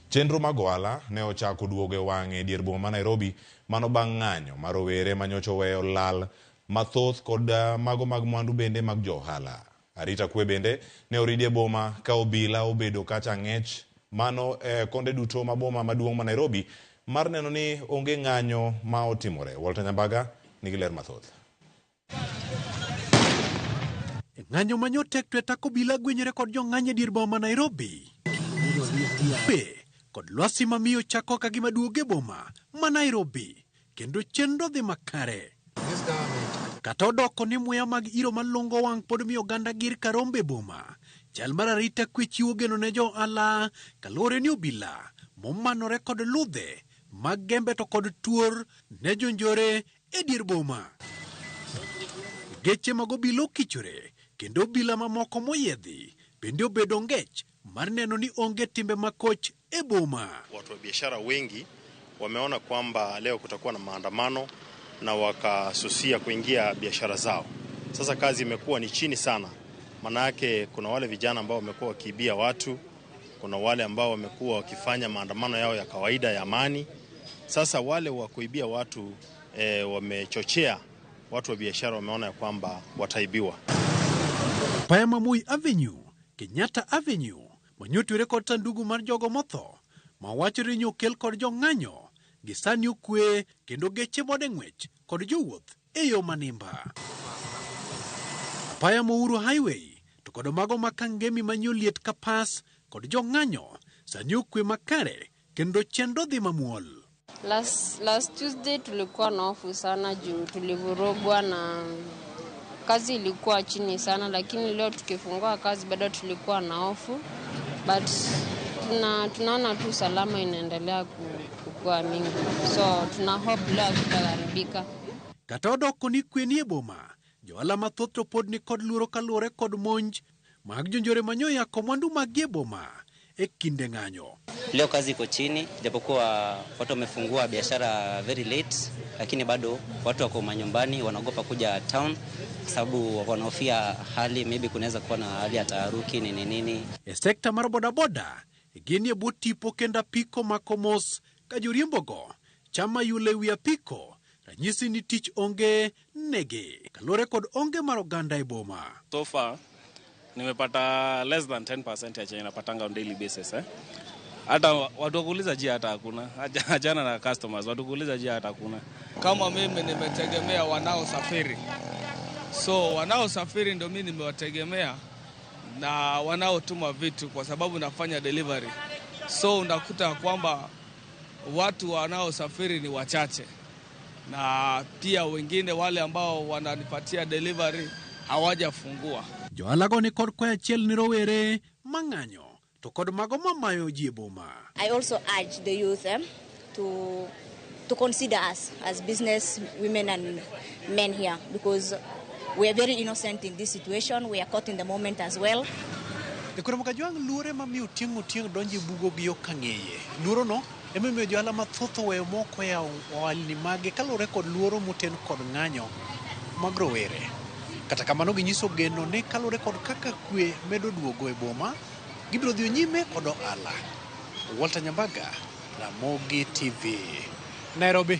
Chenro mag ohala ne ochako duogo e wang'e e dier boma ma Nairobi mano bang' ng'anyo ma rowere manyocha oweyo lal mathoth kod mago mag mwandu bende mag jo ohala. Arita kwe bende ne oridi e boma ka obila obedo kacha ang'ech mano e konde duto ma boma maduong' ma Nairobi mar neno ni onge ng'anyo ma otimore. Walter Nyambaga nigi ler mathoth. E ng'anyo ma nyotek tweta kobila gwenyore kod jong'anyo e dier boma ma Nairobi. Be kod lwasi mamiyo chako ka gima duogo e boma ma Nairobi kendo chenro dhi makare. Kata odoko ni muya mag iro malungo wang' pod miyo oganda gir karombe e boma. Chal mar arita kwe chiwo geno ne jo ohala kaluwore ni obila momanore kod ludhe mag gembe to kod tuor ne jonjore e dier boma. Geche mag obila okichore kendo obila mamoko moyiedhi bende obedo ngech mar neno ni onge timbe makoch e boma. Watu wa biashara wengi wameona kwamba leo kutakuwa na maandamano na wakasusia kuingia biashara zao. Sasa kazi imekuwa ni chini sana, maanake kuna wale vijana ambao wamekuwa wakiibia watu, kuna wale ambao wamekuwa wakifanya maandamano yao ya kawaida ya amani. Sasa wale wa kuibia watu wamechochea watu wa biashara, wameona ya kwamba wataibiwa. Apaya ma Moi Avenue, Kenyatta Avenue, manyotwere kod sandugu mar jogo motho ma wachore ni okel kod jong'anyo gi sani okwe kendo geche mode ng'wech kod jowuoth e yo manimba. Apaya ma Uhuru Highway to kod mago ma Kangemi manyoliet ka pas kod jong'anyo sani okwe makare kendo chenro dhi mamuol. Last Tuesday tulikuwa na hofu sana juu tulivurugwa na kazi ilikuwa chini sana, lakini leo tukifungua kazi bado tulikuwa na hofu, but tunaona tu salama inaendelea kukua mingi, so tuna hope leo hakutaharibika. Kata odoko ni kwe nie boma, johala mathoth to pod ni kod luoro kaluwore kod monj mag jonjore manyoyako mwandu maggi e boma e kinde ng'anyo. Leo kazi iko chini, japokuwa watu wamefungua biashara very late, lakini bado watu wako manyumbani, wanaogopa kuja town kwa sababu wanahofia hali, maybe kunaweza kuwa na hali ya taharuki nini nini. E sekta mar bodaboda, gin e bwo tipo kendo apiko mako mos ka joriembogo chama yule wi apiko ranyisi ni tich onge negi kaluwore kod onge mar oganda e boma. So far nimepata less than 10% ya chenye napatanga on daily basis eh. Hata watu wa kuuliza jia hata hakuna. Achana na customers, watu kuuliza jia hata hakuna. Kama mimi nimetegemea wanaosafiri, so wanaosafiri ndio mimi nimewategemea na wanaotuma vitu, kwa sababu nafanya delivery, so unakuta kwamba watu wanaosafiri ni wachache, na pia wengine wale ambao wananipatia delivery hawajafungua. Johalago ni kod kwayo achiel ni rowere mang'anyo to kod mago mamayo ji e boma. I also urge the youth to consider us as business women and men here, because we are very innocent in this situation. We are caught in the moment as well. E koro Kajwang' luore mamiyo Otieng' Otieng' donjo e bugo gi yo kang'eye. Luorono emomiyo johala mathoth oweyo moko yawo ohalni mage kaluwore kod luoro moten kod ng'anyo mag rowere. Kata kamano ginyiso geno ni kaluwore kod kaka kwe medo duogo e boma, gibiro dhi nyime kod ohala. Walter Nyambaga, Ramogi TV, Nairobi.